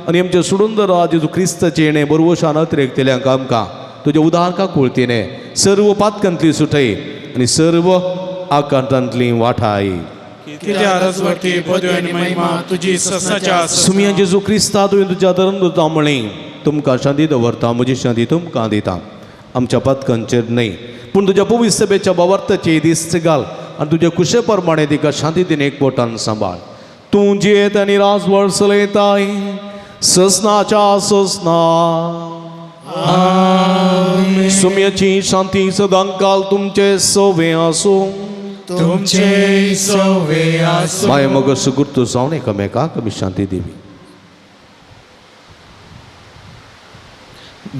आनी आमच्या सुडुंदर जेजू क्रिस्ताचें येणें बरवशान अतिरेकतल्यांक आमकां तुज्या उदार काकुळतीने सर्व पातकांतली सुटय आनी सर्व आकांतांतली वाठाय. सुमया जेजू क्रिस्ता तुवें तुज्या धर्म दुता म्हळें, तुमकां शांती दवरता, म्हजी शांती तुमकां दिता. आमच्या पातकांचेर न्हय पूण तुज्या पवित्र सभेच्या बावार्थाचे दिस्त घाल आनी तुज्या कुशे प्रमाणे तिका शांती दिन एकवटान सांबाळ. तूं जियेत आनी राजवळ चलयताय ससनाच्या ससना. सुम्याची शांती सदांकाल तुमचे सवे आसूं, तुमचे सवे आसूं. माय मग सुगुर्त जावन एकामेकाक आमी शांती दिवी.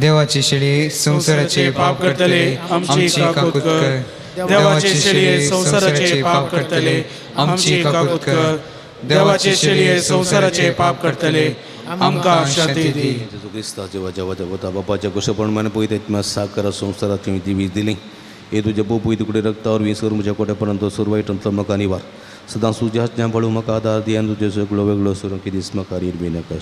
देवाची शेळी संवसाराचे पाप करतले आमची काकूत कर. देवाची शेळी संवसाराचे पाप करतले आमची काकूत कर. देवाचे शेळये संवसाराचे पाप करतले आमकां शांती दी. जेजू क्रिस्ता जेवा जेवा देवता बापाच्या कुशपणमाने पयत साकर संवसाराची दिवी दिली. हे तुज्या पोपूय तुकडे रक्तावर वीस करून म्हज्या कोट्यापर्यंत सुर वायटांतलो म्हाका निवार. सदां सुज्या ज्ञान पळोवं म्हाका आदार दी आनी तुजे सगळो वेगळो सुरू की दीस म्हाका रिरबी नाका.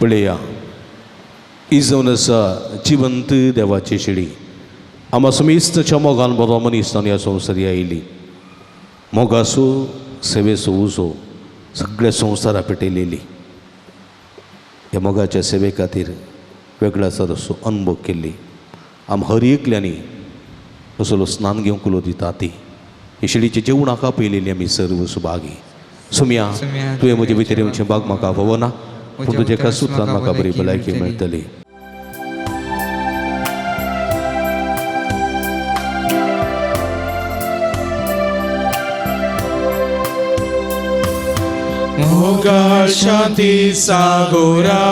पळया ही जावन आसा जिवंत देवाची शेळी. आमा समेस्तच्या मोगान बरो मनीस ह्या संवसारी आयली. मोगासो सेवेचो उजो सगळ्या संवसारा पेटयलेली. ह्या मोगाच्या सेवे खातीर वेगळा असो अनुभव केल्ली. आम हर एकल्यांनी असलो स्नान घेवंक उलो दिता ती ही शेळीचें जेवणाक आपयलेली आमी सर्व सुभागी. सुमया तुवें म्हजे भितर येवचें भाग म्हाका फावना, पूण तुज्या एका सुत्रान म्हाका बरी भलायकी मेळटली. मोगा शांती सागोरा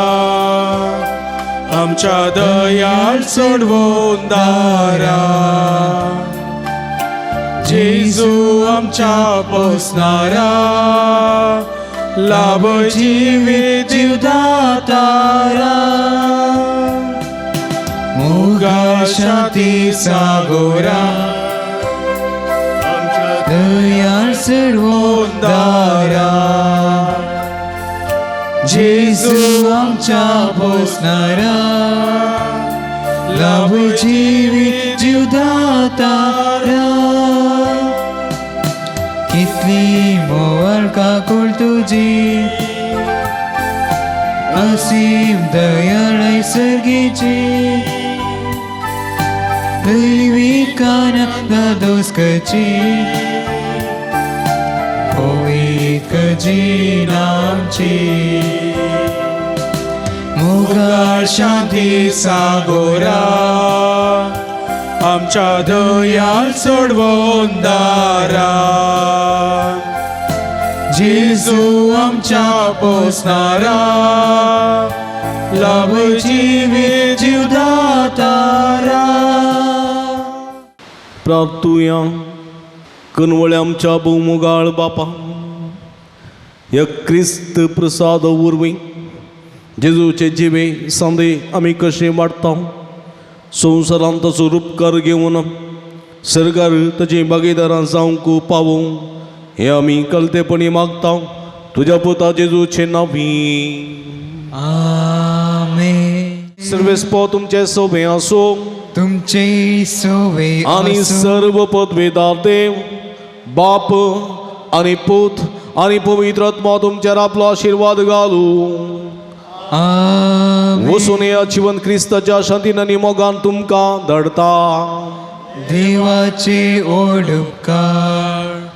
आमच्या दयाळ सोडवून दारा, जेजू आमच्या पोसणारा लाभ जिवीत जीवदातारा. मोगा शांती सागोरा आमच्या दयाळ सोडवून दारा, जेजू आमच्या पोसणारा लाभ जिवीत जीवदातारा. कितली मोवळ काकूळ तुजी असीम दयाळ सर्गीची, दैवी काना दोस्कची पवित्र जीनामची. मोगाळ शांती सागोरा आमच्या दयाळ सोडवून दारा, जेजू आमच्या पोसणारा लाभ जिवीत जीवदातारा. प्रार्थुया. कनवळ्या आमच्या भोवमुगाळ बापा, ह्या क्रिस्त प्रसाद वरवीं जेजूचे जिवे सांदे आमी कशे वाडटा संवसारांत ताचो रुपकार घेवन सरकार ताची भागीदारां जावंक पावोवं हे आमी कलतेपणी मागता तुज्या पुता जेजूचे नांवी. आमेन. सर्वेस्पो तुमचे सोबे आसूं, तुमचे सोवे आनी सर्व पदवेदार देव बाप आनी पूत आनी पवित्र आत्मा तुमचेर आपलो आशिर्वाद घालू. वचून या जिवन क्रिस्ताच्या शांतीन आनी मोगान तुमकां धाडता. देवाचे ओड उपकार.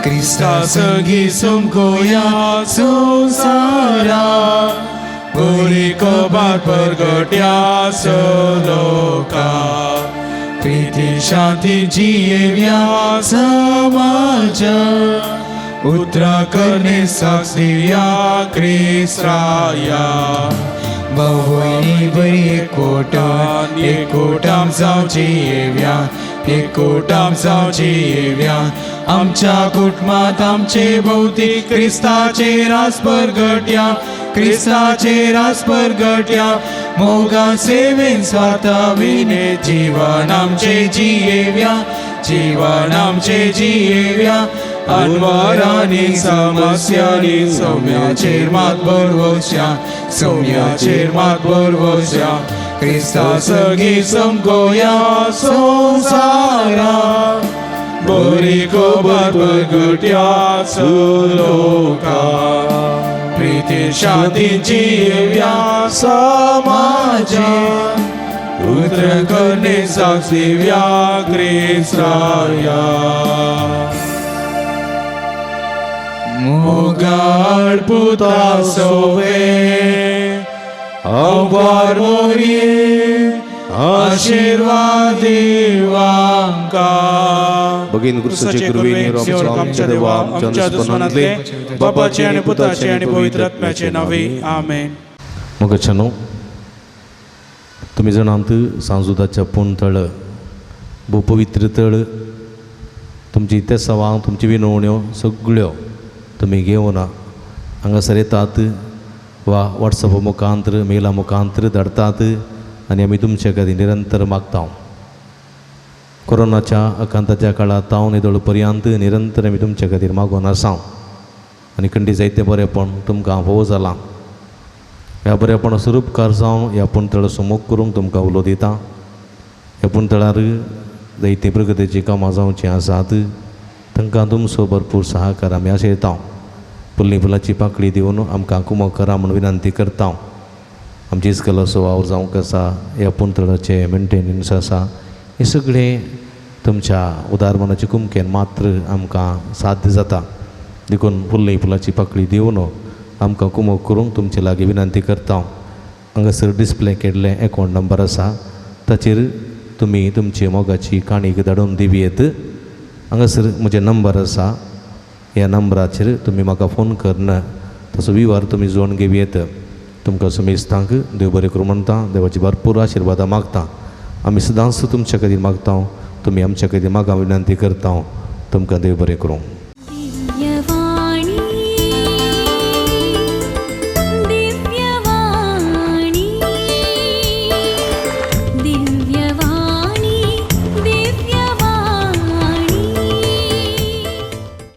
क्रिस्ता सगी समकोया संवसारा, बरी खबर परगट्या सलोका, प्रीती शांती जियेव्या समाजा, उतरा करणे साक्षिया क्रिस्ताया. भावयनी बरी एकवटान एकवटान जावं जियेव्या, एकवटान जावं जियेव्या. आमच्या कुटुंबात आमचे भोवती क्रिस्ताचे रास परगट्या, क्रिस्ताचे रास परगट्या. मोगा सेवेन स्वार्था विने जीवन आमचे जियेव्या, जीवन आमचे जियेव्या. अनवरांनी समस्यांनी सौम्याचेर मात बरवच्या, सौम्याचेर मात बरवच्या. क्रिस्ता सगी समकोया संवसारा, बरी खबर परगट्या सलोका, प्रीती शांती जियेव्या समाजा, उतर करणे साक्षिव्या क्रिस्ताया. मोगाळ पुता सोवे अवकार मोरी आशीर्वाद दिवांका. भगिनी क्रिस्ताचे कृपेन आमच्या देवा आमच्या दुस्मनांतले बापाचे आनी पुताचे आनी पवित्र आत्म्याचे नांवे आमेन. मोगाच्यानो, तुमी जाणात सांजुदाच्या पूण तळ भोव पवित्र तळ. तुमची तेसावां तुमची विनवण्यो सगळ्यो तुमी घेवन हांगासर येतात वा वॉट्सॅप मुखांतर मेला मुखांतर धाडतात आनी आमी तुमचे खातीर निरंतर मागता. कोरोनाच्या आकांताच्या काळांत हांव निदळ पर्यंत निरंतर आमी तुमचे खातीर मागून आसा आनी खंडी जायते बरेपण तुमकां भोव जालां. ह्या बरेपणाचो उपकार जावन ह्या पुणतळाचो मोग करूंक तुमकां उलो दिता. ह्या पुणतळार जायतीं प्रगतीचीं कामां जावचीं आसात, तांकां तुमचो भरपूर सहकार आमी आशयता. फुल्ली फुलाची पाकळी दिवन आमकां कुमक करा म्हूण विनंती करता. आमची इस्कलाचो वावर जावंक आसा, ह्या पुणतळाचें मेंटेनन्स आसा, हें सगळें तुमच्या उदार मनाचे कुमकेन मात्र आमकां साध्य जाता. देखून फुल्ली फुलाची पाकळी दिवन आमकां कुमक करूंक तुमचे लागीं विनंती करता. हांगासर डिस्प्ले केल्लें एकावंट नंबर आसा, ताचेर तुमी तुमची मोगाची काणीक धाडून दिवयेत. हांगासर म्हजें नंबर आसा, ह्या नंबराचेर तुमी म्हाका फोन करून तसो विवार तुमी जोडून घेवयेत. तुमकां समेस्तांक देव बरें करूं म्हणटा, देवाची भरपूर आशिर्वादां मागता. आमी सदांच तुमच्या खातीर मागता, तुमी आमच्या खातीर मागा विनंती करता. तुमकां देव बरें करूं.